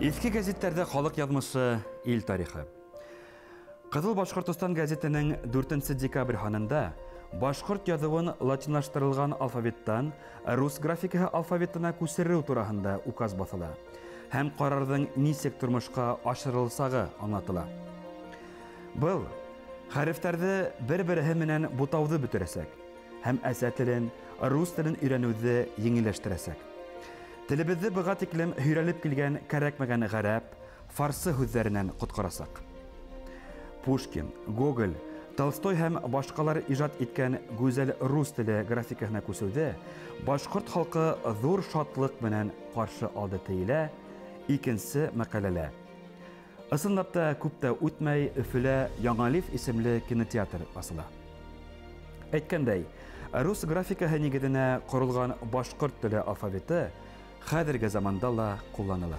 Иҫке гәзиттәрҙә халыҡ яҙмышы, ил тарихы. Ҡыҙыл Башҡортостан гәзитенең 4 декабрь һанында башҡорт яҙыуын латинлаштырылған алфавиттан рус графикаһы алфавитына күсереү тураһында указ баҫыла һәм ҡарарҙың нисек тормошҡа ашырылсағы аңлатыла. Был хәрефтәрҙе бер-береһе менән бутауҙы бөтөрәсәк һәм әсә телен, рус телен өйрәнеүҙе еңелләштерәсәк. Телебеҙҙе быға тиклем һөйрәлеп килгән кәрәкмәгән ғәрәп, фарсы һүҙҙәренән ҡотҡарасаҡ. Пушкин, Гоголь, Толстой һәм башҡалар ижад иткән гүзәл рус теле графикаһына күсеүҙе башҡорт халҡы ҙур шатлыҡ менән ҡаршы алды, тейелә икенсе мәҡәләлә. Ысынлап та, күп тә үтмәй, Өфөлә Яңалиф исемле кинотеатр асыла. Әйткәндәй, рус графикаһы нигеҙенә ҡоролған башҡорт теле алфавиты хәҙерге заманда ла ҡулланыла.